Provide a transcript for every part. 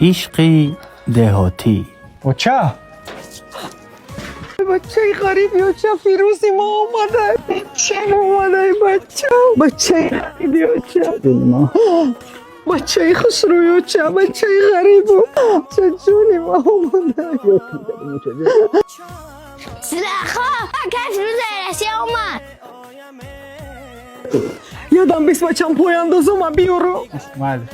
Ишқи деҳотӣ. Оча. Бачаи ғариб ёча, Фирӯзи мо омада, бачаи омада, бача, бачаи ғариб ёча, бачаи хушрӯ ёча, бачаи ғарибу ча, ҷони мо омада. Зулайхо, акай Фирӯз Россия омад. Ёдам бис, бачам, пояндозума биёру. Майли.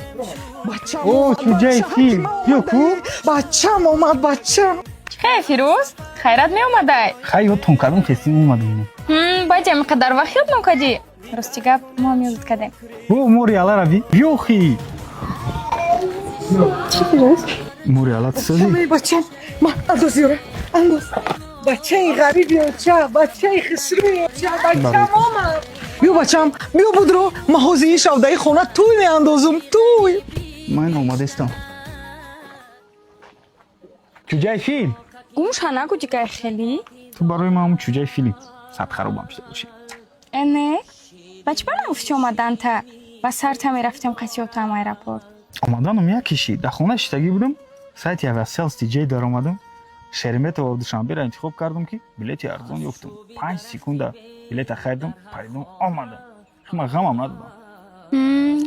Бачам О, омад, чуҷаи бача, фил. ҳакима Биё ку. омада. Бачам омад, бачам. Хе, Фирӯз, хайрат меомадай? Хай, ёдтон кардам, хестим, омадам. Баъди ҳамин қадар вақт ёд мокадӣ? Рости гап, мо ҳам ёдат кардем. О, мори алара би. Биёхи. Чӣ, Фирӯз? Мори ала тсози. Эй, бачам, ма андоз, ёра, андоз. Бачаи ғариб ёча, бачаи хушрӯ ёча, бачам омад. Биё, бачам, биё, будро, ма ҳозир ин шавдаи хона тӯй меандозум, тӯй. Ман омадастам. Чуҷаи фил. Гумша нагу дигай хелӣ. Ту барои ман ҳамун чуҷаи фили. Сад харобам шуда бошӣ. Э, не, ба чӣ ба нагуфтӣ омаданта? Ба сарта мерафтем қатиётам аэропорт. Омаданум як киши. Дар хона шиштагӣ будам. Сайти Aviasales TJ даромадам. Шереметьево Душанберо интихоб кардам, ки билети арзон ёфтам. 5 секунда билета харидам, паридам, омадам. Ман ғамам надодам.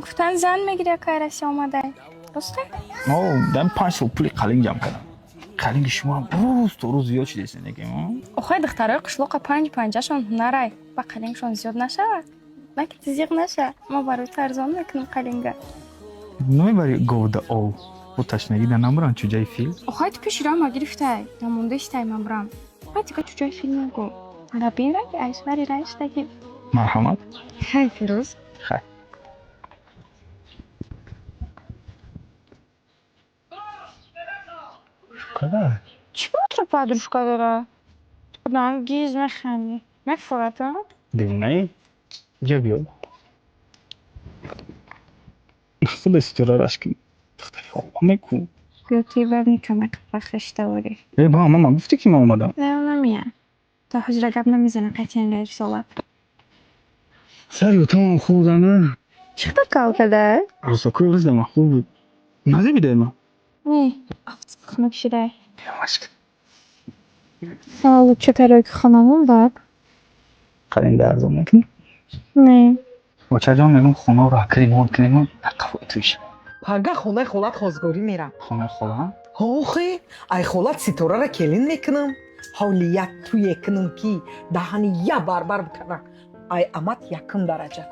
Гуфтан, зан мегирӣ, акай Россия омадай. Росте? О, дар 5 сол пули қалинг ҷамъ кардам. Қалинги шумоам рӯз то рӯз зиёд шудааст, неки. Охай, духтарои қишлоқа панҷ панҷашон ҳунарай. Ба қалингшон зиёд нашавад? На ки зиқ наша. Мо барои ту арзон мекунем қалинга. Намебари говда ов. Бо ташнагӣ да намуран, чуҷаи фил. Охай, ту пеши рама гирифтай. Намондаистай, ман бурам. Баъд дига чуҷои фил нагу. Рабин раги айшвари раиштаги. Марҳамат. Хай, Фирӯз. Хай. Када? Чӣ ботро подружка дора? Одам гиз механдӣ. Мефорад, а? Девонаи? Ҷа биё. Худа ситора рашк. Духтари хуб меку. Гӯё ти баб никамак вақт ворӣ. Э, ба мама гуфтӣ, ки ман омадам. Не, намия. То ҳозира гап намезанам қатъиян рисолат. Сари отамам хуб зана. Чӣ хел кал када? Рӯзакои рӯз дама хуб буд. Назебидай ма. Не, хунук шидай. Ямашка. Лучше кароки хонамон баб. Қалинда арзон мекунӣ? Не. Очаҷон, мегум, хонаро ремонт кунем, дар қафои туиш. Пага хонаи холат хозгорӣ мерам. Хонаи холаам? Охе, ай холат Ситорара келин мекунам. Ҳоли як тӯе кунам, ки даҳани я барбар бикунам. Ай амат якум дараҷа.